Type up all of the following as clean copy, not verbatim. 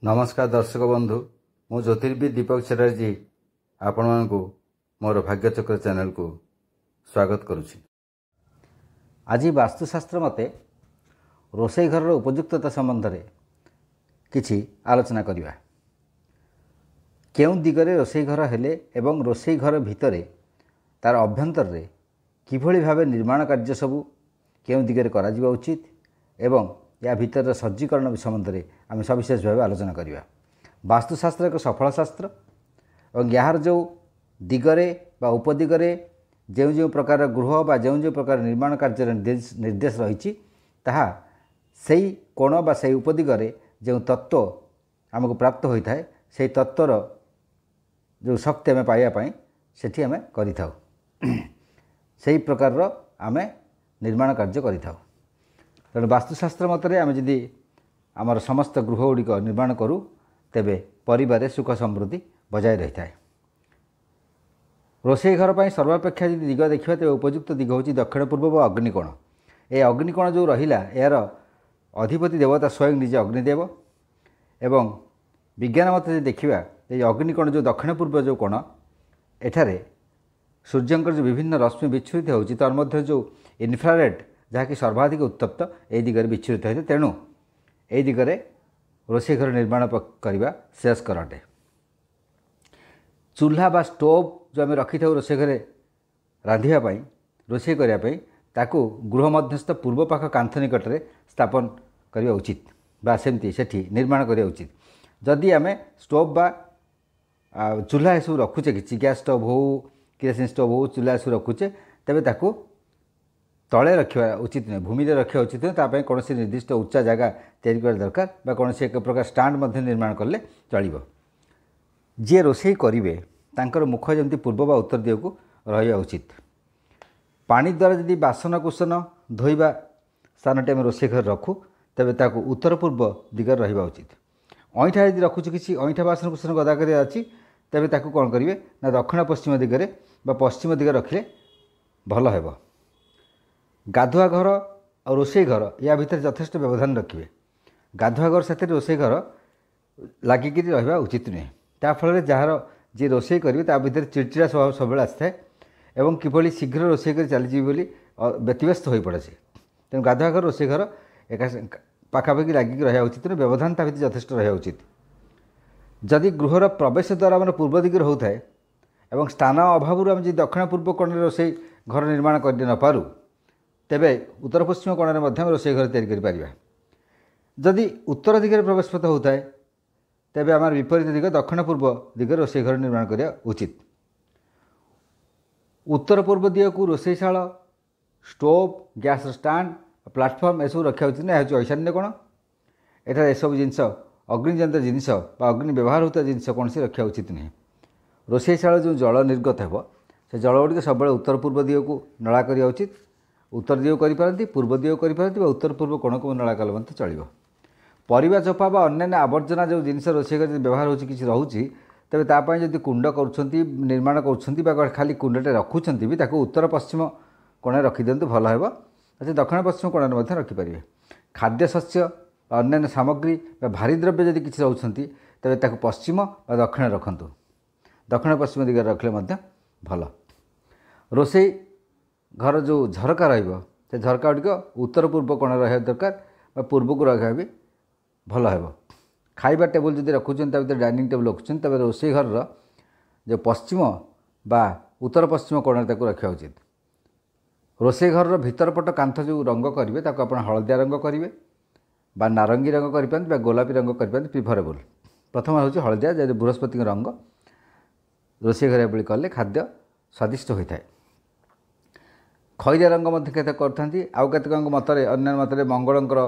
ନମସ୍କାର ଦର୍ଶକ ବନ୍ଧୁ, ମୁଁ ଜ୍ୟୋତିର୍ବିଦ ଦୀପକ ଚାଟାର୍ଜୀ ଆପଣମାନଙ୍କୁ ମୋର ଭାଗ୍ୟଚକ୍ର ଚ୍ୟାନେଲକୁ ସ୍ୱାଗତ କରୁଛି। ଆଜି ବାସ୍ତୁଶାସ୍ତ୍ର ମତେ ରୋଷେଇ ଘରର ଉପଯୁକ୍ତତା ସମ୍ବନ୍ଧରେ କିଛି ଆଲୋଚନା କରିବା। କେଉଁ ଦିଗରେ ରୋଷେଇ ଘର ହେଲେ ଏବଂ ରୋଷେଇ ଘର ଭିତରେ ତାର ଅଭ୍ୟନ୍ତରରେ କିଭଳି ଭାବେ ନିର୍ମାଣ କାର୍ଯ୍ୟ ସବୁ କେଉଁ ଦିଗରେ କରାଯିବା ଉଚିତ ଏବଂ ୟା ଭିତରର ସଜ୍ଜୀକରଣ ସମ୍ବନ୍ଧରେ ଆମେ ସବିଶେଷ ଭାବେ ଆଲୋଚନା କରିବା। ବାସ୍ତୁଶାସ୍ତ୍ର ଏକ ସଫଳ ଶାସ୍ତ୍ର ଏବଂ ଏହାର ଯେଉଁ ଦିଗରେ ବା ଉପଦିଗରେ ଯେଉଁ ଯେଉଁ ପ୍ରକାର ଗୃହ ବା ଯେଉଁ ଯେଉଁ ପ୍ରକାର ନିର୍ମାଣ କାର୍ଯ୍ୟର ନିର୍ଦ୍ଦେଶ ରହିଛି, ତାହା ସେଇ କୋଣ ବା ସେଇ ଉପଦିଗରେ ଯେଉଁ ତତ୍ତ୍ୱ ଆମକୁ ପ୍ରାପ୍ତ ହୋଇଥାଏ, ସେଇ ତତ୍ତ୍ୱର ଯେଉଁ ଶକ୍ତି ଆମେ ପାଇବା ପାଇଁ ସେଠି ଆମେ କରିଥାଉ, ସେହି ପ୍ରକାରର ଆମେ ନିର୍ମାଣ କାର୍ଯ୍ୟ କରିଥାଉ। ତେଣୁ ବାସ୍ତୁଶାସ୍ତ୍ର ମତରେ ଆମେ ଯଦି ଆମର ସମସ୍ତ ଗୃହ ଗୁଡ଼ିକ ନିର୍ମାଣ କରୁ, ତେବେ ପରିବାରରେ ସୁଖ ସମୃଦ୍ଧି ବଜାୟ ରହିଥାଏ। ରୋଷେଇ ଘର ପାଇଁ ସର୍ବାପେକ୍ଷା ଯଦି ଦିଗ ଦେଖିବା, ତେବେ ଉପଯୁକ୍ତ ଦିଗ ହେଉଛି ଦକ୍ଷିଣ ପୂର୍ବ ବା ଅଗ୍ନିକୋଣ। ଏ ଅଗ୍ନିକୋଣ ଯେଉଁ ରହିଲା, ଏହାର ଅଧିପତି ଦେବତା ସ୍ୱୟଂ ନିଜେ ଅଗ୍ନିଦେବ। ଏବଂ ବିଜ୍ଞାନ ମତରେ ଯଦି ଦେଖିବା, ଏଇ ଅଗ୍ନିକୋଣ ଯେଉଁ ଦକ୍ଷିଣ ପୂର୍ବ ଯେଉଁ କୋଣ, ଏଠାରେ ସୂର୍ଯ୍ୟଙ୍କର ଯେଉଁ ବିଭିନ୍ନ ରଶ୍ମି ବିଚ୍ଛୁରିତ ହେଉଛି, ତନ୍ମଧ୍ୟରେ ଯେଉଁ ଇନଫ୍ରାରେଡ଼୍, ଯାହାକି ସର୍ବାଧିକ ଉତ୍ତପ୍ତ, ଏହି ଦିଗରେ ବିଚ୍ଛୁରିତ ହୋଇଥାଏ। ତେଣୁ ଏହି ଦିଗରେ ରୋଷେଇ ଘର ନିର୍ମାଣ କରିବା ଶ୍ରେୟସ୍କର ଅଟେ। ଚୁଲ୍ହା ବା ଷ୍ଟୋଭ୍ ଯେଉଁ ଆମେ ରଖିଥାଉ ରୋଷେଇ ଘରେ ରାନ୍ଧିବା ପାଇଁ, ରୋଷେଇ କରିବା ପାଇଁ, ତାକୁ ଗୃହ ମଧ୍ୟସ୍ଥ ପୂର୍ବ ପାଖ କାନ୍ଥ ନିକଟରେ ସ୍ଥାପନ କରିବା ଉଚିତ ବା ସେମିତି ସେଠି ନିର୍ମାଣ କରିବା ଉଚିତ। ଯଦି ଆମେ ଷ୍ଟୋଭ୍ ବା ଚୁଲ୍ହା ଏସବୁ ରଖୁଛେ, କିଛି ଗ୍ୟାସ୍ ଷ୍ଟୋଭ୍ ହେଉ, କିରୋସିନ ଷ୍ଟୋଭ୍ ହେଉ, ଚୁଲ୍ହା ଏସବୁ ରଖୁଛେ, ତେବେ ତାକୁ ତଳେ ରଖିବା ଉଚିତ ନୁହେଁ, ଭୂମିରେ ରଖିବା ଉଚିତ ନୁହେଁ। ତା ପାଇଁ କୌଣସି ନିର୍ଦ୍ଦିଷ୍ଟ ଉଚ୍ଚା ଜାଗା ତିଆରି କରିବା ଦରକାର ବା କୌଣସି ଏକ ପ୍ରକାର ଷ୍ଟାଣ୍ଡ ମଧ୍ୟ ନିର୍ମାଣ କଲେ ଚଳିବ। ଯିଏ ରୋଷେଇ କରିବେ ତାଙ୍କର ମୁଖ ଯେମିତି ପୂର୍ବ ବା ଉତ୍ତର ଦିଗକୁ ରହିବା ଉଚିତ। ପାଣି ଦ୍ୱାରା ଯଦି ବାସନ କୁସନ ଧୋଇବା ସ୍ଥାନଟି ଆମେ ରୋଷେଇ ଘରେ ରଖୁ, ତେବେ ତାକୁ ଉତ୍ତର ପୂର୍ବ ଦିଗରେ ରହିବା ଉଚିତ। ଅଇଁଠା ଯଦି ରଖୁଛୁ, କିଛି ଅଇଁଠା ବାସନ କୁସନ ଗଦା କରିବା ଅଛି, ତେବେ ତାକୁ କ'ଣ କରିବେ ନା ଦକ୍ଷିଣ ପଶ୍ଚିମ ଦିଗରେ ବା ପଶ୍ଚିମ ଦିଗରେ ରଖିଲେ ଭଲ ହେବ। ଗାଧୁଆ ଘର ଆଉ ରୋଷେଇ ଘର ୟା ଭିତରେ ଯଥେଷ୍ଟ ବ୍ୟବଧାନ ରଖିବେ। ଗାଧୁଆ ଘର ସାଥିରେ ରୋଷେଇ ଘର ଲାଗିକିରି ରହିବା ଉଚିତ ନୁହେଁ। ତା ଫଳରେ ଯାହାର ଯିଏ ରୋଷେଇ କରିବେ ତା ଭିତରେ ଚିଡ଼ଚିଡ଼ା ସ୍ୱଭାବ ସବୁବେଳେ ଆସିଥାଏ ଏବଂ କିଭଳି ଶୀଘ୍ର ରୋଷେଇ କରି ଚାଲିଯିବି ବୋଲି ବ୍ୟତିବ୍ୟସ୍ତ ହୋଇପଡ଼େ ସେ। ତେଣୁ ଗାଧୁଆ ଘର ରୋଷେଇ ଘର ଏକା ପାଖାପାଖି ଲାଗିକି ରହିବା ଉଚିତ ନୁହେଁ, ବ୍ୟବଧାନ ତା ଭିତରେ ଯଥେଷ୍ଟ ରହିବା ଉଚିତ। ଯଦି ଗୃହର ପ୍ରବେଶ ଦ୍ୱାରା ଆମର ପୂର୍ବ ଦିଗରେ ହେଉଥାଏ ଏବଂ ସ୍ଥାନ ଅଭାବରୁ ଆମେ ଯଦି ଦକ୍ଷିଣ ପୂର୍ବ କୋଣରେ ରୋଷେଇ ଘର ନିର୍ମାଣ କରି ନପାରୁ, ତେବେ ଉତ୍ତର ପଶ୍ଚିମ କୋଣରେ ମଧ୍ୟ ଆମେ ରୋଷେଇ ଘର ତିଆରି କରିପାରିବା। ଯଦି ଉତ୍ତର ଦିଗରେ ପ୍ରବେଶ ପଥ ହେଉଥାଏ, ତେବେ ଆମର ବିପରୀତ ଦିଗ ଦକ୍ଷିଣ ପୂର୍ବ ଦିଗରେ ରୋଷେଇ ଘର ନିର୍ମାଣ କରିବା ଉଚିତ। ଉତ୍ତର ପୂର୍ବ ଦିଗକୁ ରୋଷେଇଶାଳ, ଷ୍ଟୋଭ୍, ଗ୍ୟାସ୍ର ଷ୍ଟାଣ୍ଡ, ପ୍ଲାଟଫର୍ମ ଏସବୁ ରଖିବା ଉଚିତ ନୁହେଁ। ଏହା ହେଉଛି ଐଶାନ୍ୟ କୋଣ। ଏଠାରେ ଏସବୁ ଜିନିଷ, ଅଗ୍ନିଜନିତ ଜିନିଷ ବା ଅଗ୍ନି ବ୍ୟବହାର ହେଉଥିବା ଜିନିଷ କୌଣସି ରଖିବା ଉଚିତ ନୁହେଁ। ରୋଷେଇଶାଳ ଯେଉଁ ଜଳ ନିର୍ଗତ ହେବ, ସେ ଜଳ ଗୁଡ଼ିକ ସବୁବେଳେ ଉତ୍ତର ପୂର୍ବ ଦିଗକୁ ନଳା କରିବା ଉଚିତ। ଉତ୍ତର ଦିଗକୁ କରିପାରନ୍ତି, ପୂର୍ବ ଦିଗକୁ କରିପାରନ୍ତି ବା ଉତ୍ତର ପୂର୍ବ କୋଣକୁ ନଳା କଲେ ମଧ୍ୟ ଚଳିବ। ପରିବା ଚୋପା ବା ଅନ୍ୟାନ୍ୟ ଆବର୍ଜନା ଯେଉଁ ଜିନିଷ ରୋଷେଇ ଘରେ ଯଦି ବ୍ୟବହାର ହେଉଛି, କିଛି ରହୁଛି, ତେବେ ତା ପାଇଁ ଯଦି କୁଣ୍ଡ କରୁଛନ୍ତି, ନିର୍ମାଣ କରୁଛନ୍ତି ବା ଖାଲି କୁଣ୍ଡଟେ ରଖୁଛନ୍ତି ବି, ତାକୁ ଉତ୍ତର ପଶ୍ଚିମ କୋଣରେ ରଖିଦିଅନ୍ତୁ, ଭଲ ହେବ। ଆଚ୍ଛା, ଦକ୍ଷିଣ ପଶ୍ଚିମ କୋଣରେ ମଧ୍ୟ ରଖିପାରିବେ। ଖାଦ୍ୟଶସ୍ୟ ବା ଅନ୍ୟାନ୍ୟ ସାମଗ୍ରୀ ବା ଭାରୀ ଦ୍ରବ୍ୟ ଯଦି କିଛି ରହୁଛନ୍ତି, ତେବେ ତାକୁ ପଶ୍ଚିମ ବା ଦକ୍ଷିଣ ରଖନ୍ତୁ। ଦକ୍ଷିଣ ପଶ୍ଚିମ ଦିଗରେ ରଖିଲେ ମଧ୍ୟ ଭଲ। ରୋଷେଇ ଘର ଯେଉଁ ଝରକା ରହିବ, ସେ ଝରକା ଗୁଡ଼ିକ ଉତ୍ତର ପୂର୍ବ କୋଣରେ ରହିବା ଦରକାର ବା ପୂର୍ବକୁ ରଖିବା ବି ଭଲ ହେବ। ଖାଇବା ଟେବୁଲ୍ ଯଦି ରଖୁଛନ୍ତି, ତା ଭିତରେ ଡାଇନିଂ ଟେବୁଲ୍ ରଖୁଛନ୍ତି, ତେବେ ରୋଷେଇ ଘରର ଯେଉଁ ପଶ୍ଚିମ ବା ଉତ୍ତର ପଶ୍ଚିମ କୋଣରେ ତାକୁ ରଖିବା ଉଚିତ। ରୋଷେଇ ଘରର ଭିତର ପଟ କାନ୍ଥ ଯେଉଁ ରଙ୍ଗ କରିବେ, ତାକୁ ଆପଣ ହଳଦିଆ ରଙ୍ଗ କରିବେ ବା ନାରଙ୍ଗୀ ରଙ୍ଗ କରିପାରନ୍ତି ବା ଗୋଲାପୀ ରଙ୍ଗ କରିପାରନ୍ତି, ପ୍ରିଫରେବୁଲ୍। ପ୍ରଥମ ହେଉଛି ହଳଦିଆ, ଯେହେତୁ ବୃହସ୍ପତିଙ୍କ ରଙ୍ଗ। ରୋଷେଇ ଘରେ ଏଭଳି କଲେ ଖାଦ୍ୟ ସ୍ୱାଦିଷ୍ଟ ହୋଇଥାଏ। ଖଇରିଆ ରଙ୍ଗ ମଧ୍ୟ କେତେ କରିଥାନ୍ତି। ଆଉ କେତେକଙ୍କ ମତରେ, ଅନ୍ୟ ମତରେ ମଙ୍ଗଳଙ୍କର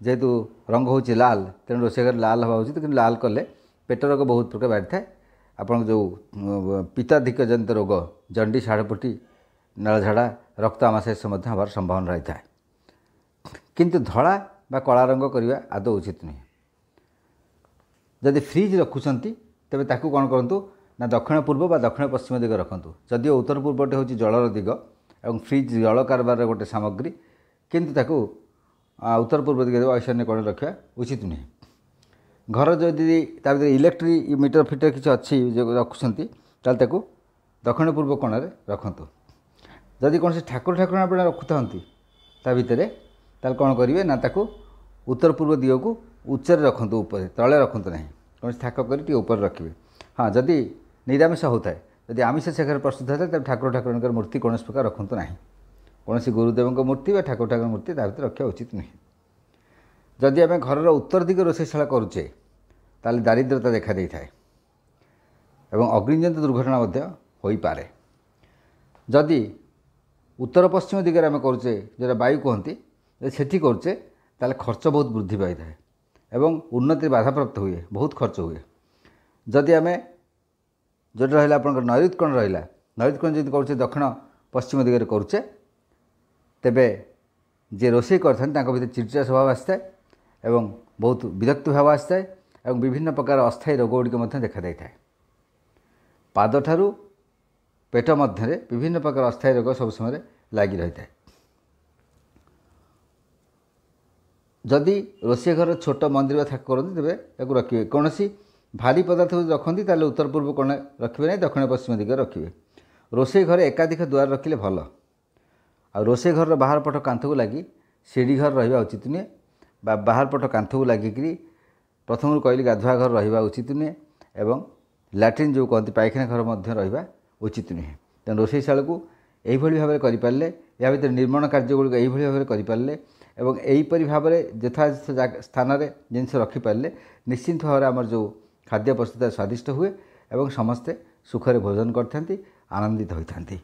ଯେହେତୁ ରଙ୍ଗ ହେଉଛି ଲାଲ, ତେଣୁ ରୋଷେଇ ଘରେ ଲାଲ ହେବା ଉଚିତ। କିନ୍ତୁ ଲାଲ କଲେ ପେଟ ରୋଗ ବହୁତ ପ୍ରକାର ବାହାରିଥାଏ। ଆପଣଙ୍କ ଯେଉଁ ପିତ୍ତାଧିକ ଜନିତ ରୋଗ, ଜଣ୍ଡିସ୍, ହାଡ଼ଫୁଟି, ନାଳଝାଡ଼ା, ରକ୍ତ ଆମାଶୟ ମଧ୍ୟ ହେବାର ସମ୍ଭାବନା ରହିଥାଏ। କିନ୍ତୁ ଧଳା ବା କଳା ରଙ୍ଗ କରିବା ଆଦୌ ଉଚିତ ନୁହେଁ। ଯଦି ଫ୍ରିଜ୍ ରଖୁଛନ୍ତି, ତେବେ ତାକୁ କ'ଣ କରନ୍ତୁ ନା ଦକ୍ଷିଣ ପୂର୍ବ ବା ଦକ୍ଷିଣ ପଶ୍ଚିମ ଦିଗ ରଖନ୍ତୁ। ଯଦିଓ ଉତ୍ତର ପୂର୍ବଟି ହେଉଛି ଜଳର ଦିଗ ଏବଂ ଫ୍ରିଜ୍ ଜଳ କାରବାରର ଗୋଟେ ସାମଗ୍ରୀ, କିନ୍ତୁ ତାକୁ ଉତ୍ତର ପୂର୍ବ ଦିଗରେ ଐଶାନ୍ୟ କୋଣରେ ରଖିବା ଉଚିତ ନୁହେଁ। ଘର ଯଦି ତା ଭିତରେ ଇଲେକ୍ଟ୍ରିକ୍ ମିଟର ଫିଟର କିଛି ଅଛି ଯେଉଁ ରଖୁଛନ୍ତି, ତାହେଲେ ତାକୁ ଦକ୍ଷିଣ ପୂର୍ବ କୋଣରେ ରଖନ୍ତୁ। ଯଦି କୌଣସି ଠାକୁର ଠାକୁରାଣୀ ଆପଣ ରଖୁଥାନ୍ତି ତା ଭିତରେ, ତାହେଲେ କ'ଣ କରିବେ ନା ତାକୁ ଉତ୍ତର ପୂର୍ବ ଦିଗକୁ ଉଚ୍ଚରେ ରଖନ୍ତୁ, ଉପରେ, ତଳେ ରଖନ୍ତୁ ନାହିଁ। କୌଣସି ଥାକ କରି ଟିକେ ଉପରେ ରଖିବେ। ହଁ, ଯଦି ନିରାମିଷ ହେଉଥାଏ, ଯଦି ଆମିଷ ସେଘରେ ପ୍ରସ୍ତୁତ ହୋଇଥାଏ, ତେବେ ଠାକୁର ଠାକୁରାଣୀଙ୍କର ମୂର୍ତ୍ତି କୌଣସି ପ୍ରକାର ରଖନ୍ତୁ ନାହିଁ। କୌଣସି ଗୁରୁଦେବଙ୍କ ମୂର୍ତ୍ତି ବା ଠାକୁର ଠାକୁରାଣୀ ମୂର୍ତ୍ତି ତା ଭିତରେ ରଖିବା ଉଚିତ ନୁହେଁ। ଯଦି ଆମେ ଘରର ଉତ୍ତର ଦିଗ ରୋଷେଇଶାଳା କରୁଛେ, ତାହେଲେ ଦାରିଦ୍ରତା ଦେଖା ଦେଇଥାଏ ଏବଂ ଅଗ୍ନିଜନିତ ଦୁର୍ଘଟଣା ମଧ୍ୟ ହୋଇପାରେ। ଯଦି ଉତ୍ତର ପଶ୍ଚିମ ଦିଗରେ ଆମେ କରୁଛେ, ଯେଉଁଟା ବାୟୁ କୁହନ୍ତି, ଯଦି ସେଠି କରୁଛେ ତାହେଲେ ଖର୍ଚ୍ଚ ବହୁତ ବୃଦ୍ଧି ପାଇଥାଏ ଏବଂ ଉନ୍ନତିରେ ବାଧାପ୍ରାପ୍ତ ହୁଏ, ବହୁତ ଖର୍ଚ୍ଚ ହୁଏ। ଯଦି ଆମେ ଯେଉଁଟା ରହିଲା ଆପଣଙ୍କର ନୈରୁତ କୋଣ ରହିଲା, ନୈରୁତ କୋଣ ଯଦି କରୁଛେ ଦକ୍ଷିଣ ପଶ୍ଚିମ ଦିଗରେ କରୁଛେ, ତେବେ ଯିଏ ରୋଷେଇ କରିଥାନ୍ତି ତାଙ୍କ ଭିତରେ ଚିଡ଼ଚିଡ଼ା ସ୍ୱଭାବ ଆସିଥାଏ ଏବଂ ବହୁତ ବିରକ୍ତି ଭାବ ଆସିଥାଏ ଏବଂ ବିଭିନ୍ନ ପ୍ରକାର ଅସ୍ଥାୟୀ ରୋଗ ଗୁଡ଼ିକ ମଧ୍ୟ ଦେଖାଦେଇଥାଏ। ପାଦଠାରୁ ପେଟ ମଧ୍ୟରେ ବିଭିନ୍ନ ପ୍ରକାର ଅସ୍ଥାୟୀ ରୋଗ ସବୁ ସମୟରେ ଲାଗି ରହିଥାଏ। ଯଦି ରୋଷେଇ ଘର ଛୋଟ ମନ୍ଦିର ବା ଥାକ କରନ୍ତି, ତେବେ ତାକୁ ରଖିବେ। କୌଣସି ଭାରୀ ପଦାର୍ଥ ଯଦି ରଖନ୍ତି, ତାହେଲେ ଉତ୍ତର ପୂର୍ବ କୋଣ ରଖିବେ ନାହିଁ, ଦକ୍ଷିଣ ପଶ୍ଚିମ ଦିଗରେ ରଖିବେ। ରୋଷେଇ ଘରେ ଏକାଧିକ ଦୁଆର ରଖିଲେ ଭଲ। ଆଉ ରୋଷେଇ ଘରର ବାହାର ପଟ କାନ୍ଥକୁ ଲାଗି ସିଢ଼ି ଘର ରହିବା ଉଚିତ ନୁହେଁ, ବା ବାହାର ପଟ କାନ୍ଥକୁ ଲାଗିକିରି ପ୍ରଥମରୁ କହିଲି ଗାଧୁଆ ଘର ରହିବା ଉଚିତ ନୁହେଁ, ଏବଂ ଲାଟ୍ରିନ୍ ଯେଉଁ କହନ୍ତି ପାଇଖାନା ଘର ମଧ୍ୟ ରହିବା ଉଚିତ ନୁହେଁ। ତେଣୁ ରୋଷେଇଶାଳକୁ ଏହିଭଳି ଭାବରେ କରିପାରିଲେ, ଏହା ଭିତରେ ନିର୍ମାଣ କାର୍ଯ୍ୟ ଗୁଡ଼ିକ ଏହିଭଳି ଭାବରେ କରିପାରିଲେ ଏବଂ ଏହିପରି ଭାବରେ ଯଥାଯଥ ସ୍ଥାନରେ ଜିନିଷ ରଖିପାରିଲେ ନିଶ୍ଚିନ୍ତ ଭାବରେ ଆମର ଯେଉଁ ଖାଦ୍ୟ ପ୍ରସ୍ତୁତ ସ୍ୱାଦିଷ୍ଟ ହୁଏ ଏବଂ ସମସ୍ତେ ସୁଖରେ ଭୋଜନ କରିଥାନ୍ତି, ଆନନ୍ଦିତ ହୋଇଥାନ୍ତି।